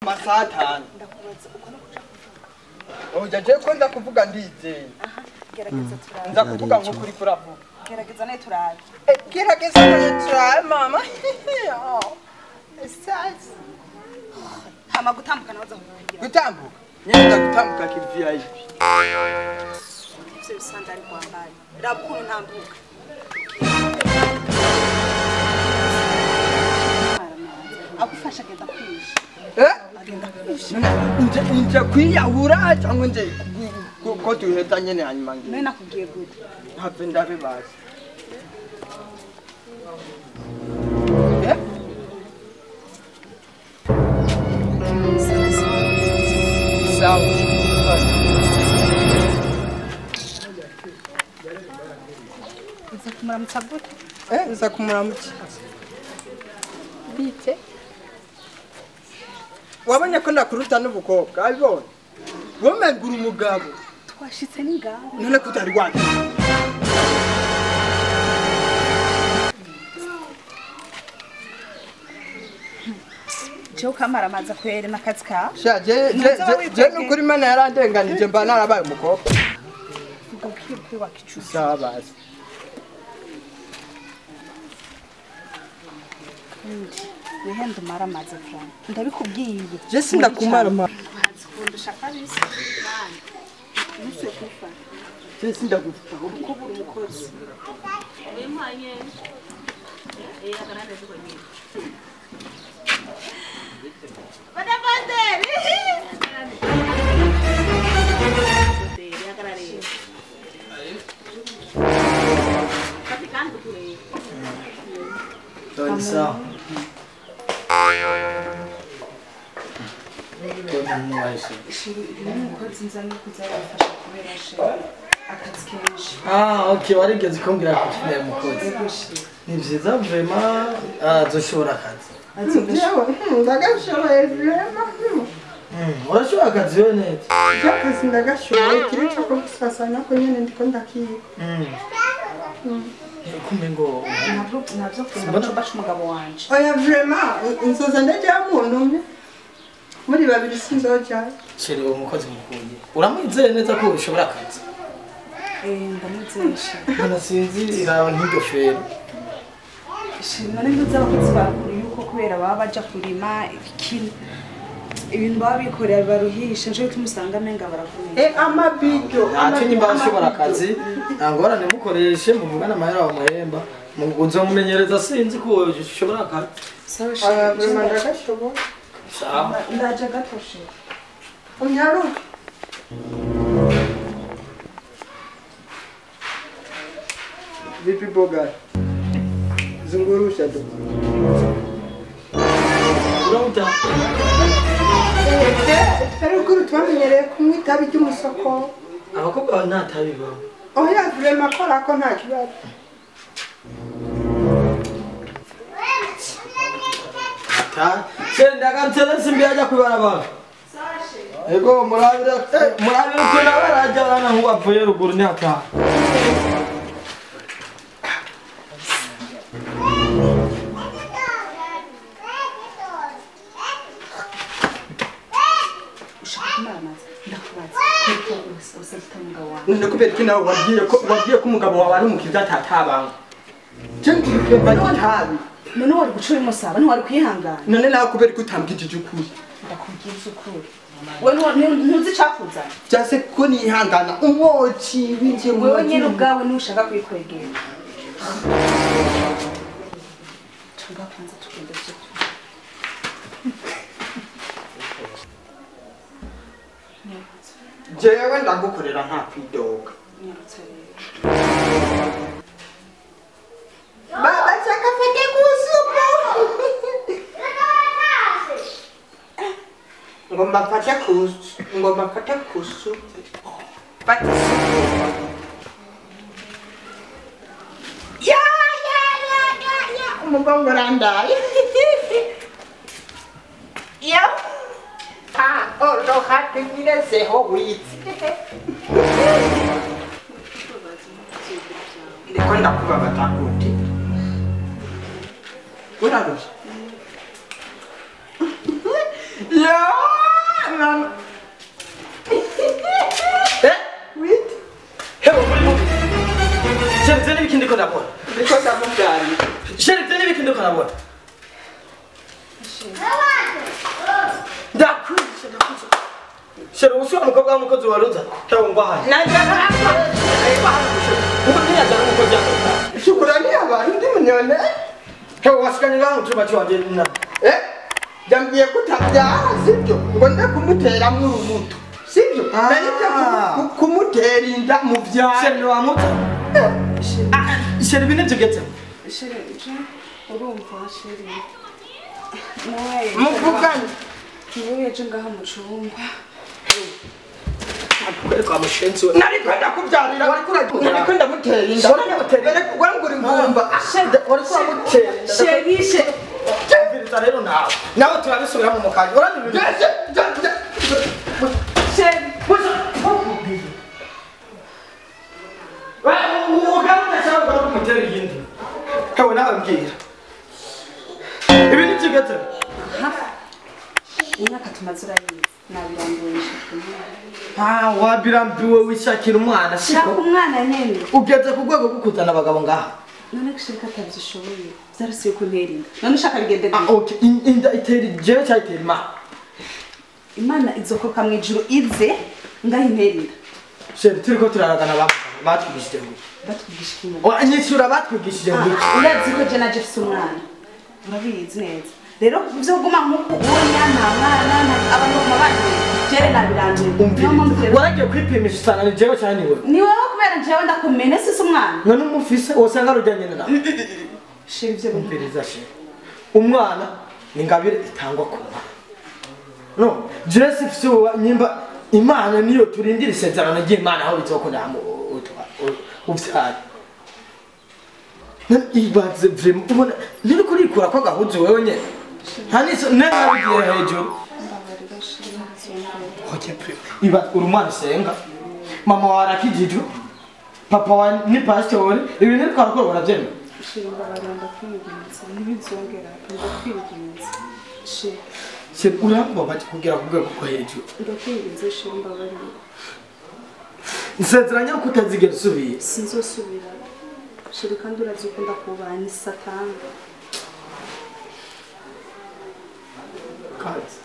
Amasaha 5. Ndakubaza uko no kuja kuvuga. Oya je ko ndakuvuga ndizeye. Aha, gerageza turabe. Nza kuvuga nko kuri kuravuga. Gerageza naye turabe. Gerageza naye turabe mama. Sasa. Hama gutambuka nabaza kugira. Gutambuka? Nyenda gutambuka ki VIP. Ivyo bisandari kwambaye. Raba ukuntu ntambuka. Agufasha agenda kwisha. Agenda kwisha. Nje kwiyahura cyangwa nje ko duheta nyene hanyuma ngiye. None nakubwiye gute? Have ndabe basi. Sawa. Nza kumuramutsa gute? Nza kumuramutsa. Bite? Wabonye ko ndakuruta n'ubukobwa, abibonye? Womengura umugabo. Twashitse n'ingabo. None kutari wanjye. Je ukamara amaza kwere n'akazi ka. Sha je je nukuri Imana yarandenganije mba narabaye umukobwa. Vuga ukiri wakicuza. Sawa basi. Wihenda umara amazi Frank. Ndabikubwiye. Je sindakumara ma. Kundusha kabisa. Nuse kufa. Je sindagufa. Kubura umukozi. Wimanye. Agarane zuko nyine. Sawa. Ah, okay, warigeze kumbwira ko ukeneye umukozi. Ni vyiza vraiment azoshobora akazi. Ndagashoboye vraiment. Urashobora akazi wewe neza? Akazi ndagashoboye kiretse ko gusasa nako nyene ndiko ndakiga. Kumbe ngo nabyo kumva baca umugabo wanje. Oya vraiment nzoza ndaja muntu umwe. Muri babiri sinzoja. Chéri uwo mukozi mukuye. Uramwizeye neza ko ushobora akazi? Ndamwizeye. Mbona sinzi irawe nk'ingofero. None ntuzi abakozi bakuru yuko kubera baba baja kurima ikintu ibintu baba bikorera baruhisha nje tumusanga menga baravunika. Amabido ntacyo nyimba ashobora akazi nta ngorane mukoreshe muvugana amahera bamuhemba uzomumenyereza sinzi ko ushobora akazi. Sawa chéri. Ndagashobora. Sawa. Ndaja gato chéri. Unyaruke. Vipi boga? Zungurusha tu. Uramuta. Ruguru twamenyereye kunywa itabi ry'umusoko. Abakobwa nta tabi baba. Oya vraiment kora ko nta kibazo. Ta, senda kantsele simbi aja kwibarabara. Ego murabira murabira ko nabaraja bana nkuba apfuye ruguru ni ata. None kubera iki nawe wabwiye ko umugabo wawe ari umukiza atatabanga. Je ngiriye bagitabi. None wari gucura umusaba ntiwari kwihangana. None nawe kubera ko utambwije ukuri. Ndakubwiza ukuri. Wewe ntuzi icakuzana. Byase ko nihangana umwoki winjiye mu wewe nyene ubwawe ntushaka kwikwegera. Tunga kwanza tugende byo. Jewe ndagukorera nta kwidoga. Baba chaka fete kusupu. Ngomba fate kusu, ngomba fate kusu. Fate supu. Ya ya ya ya ya umugongo urandaye. Ya. Ah, oh no hati ngirezeho witsi. Ndiko ndakubabaza gute? Urarusha? Ya! ndiko ndabona. Ndiko ndamubyarira. Chéri ibyo nibiki ndiko ndabona. Ndakwishe ndakwishe. Chéri usi wa mukobwa w'umukozi wa Ruza cyangwa ngwahanye. Ubu ntiyajyana umukozi yakora. Shukurani abantu ndi munyone. Hewe wasikanye ngaho mu cyumba cyiwanjye na. Yambwiye ko utabyara sibyo ngo nde kumuteramwo urubuto sibyo nari kumutera inda mu byara. Chéri wamuta. Chéri ibi nibyo ugeze. Chéri urumva chéri nawe muvugane niwe yaje ngaha mu cumba. Kwa mushenzi we. Nari kwenda kubyarira nari kwenda mutera inda. Wari ingumba. Wari kuramutera. Chéri chéri Mviriza rero nawe. Nawe turabisubira mu mukanya. Uranyumvira? Chéri Hewe nawe mbwira. Ibi nibyo ugeze. Imyaka tumaze urayizi nabirambiwe nshaka umwana. Ah, wabirambiwe wishakira umwana Shaka siko? umwana nyene. Ugeze ku rwego rwo kuzana abagabo ngaha. None gushaka atabyishoboye byarasuye ko ntera inda. None ushaka bigende Ah, gute? okay. Inda itera jewe cyangwa itera Imana? Imana izokoroka mu ijuru ize ngaho intera inda. Chéri turiko turaragana batwigishije ngo. Batwigisha ikinyoma. Wa nyishyura batwigishije ngo. Urazi ko je naje mfise umwana. Urabizi neza. Rero ivyo kuguma nkuko uwonya nta mwana abantu baguma banywera. Jere nabirambiwe. Niyo mpamvu Umviriza. rero Waragiye kwipimisha usanga ni jewe cyangwa ni wewe. ni wowe kubera jewe ndakumene sisi umwana. None umufise wosanga rujyanye nawe. Shira ivyo bintu. Umviriza chéri. Umwana ni ingabire itangwa ku Mana. No, jewe sifise nyimba Imana niyo turindira isezerano ry'Imana aho bizokunda uvyara. None ibaze vraiment ubona ntiri kurikura ko gahuzu wewe nyene. Nta niso nene nabigiye hejuru. Mbabarira shira ntizongere. Oye iba uri umwana usenga. Mama wawe arakijijwe. Papa wawe ni pastor. Ibintu ariko arakora urabyemera. Shira mbabarira ndakwinginze ntibizongera ndakwinginze. Shira Chéri urambabaje kugera ku rwego rwo hejuru. ndakwinginze shira mbabarira. Nsezeranya ko utazigera usubira. Sinzosubira. Shira kandi urazi ko ndakubaha ni satani. Kazi.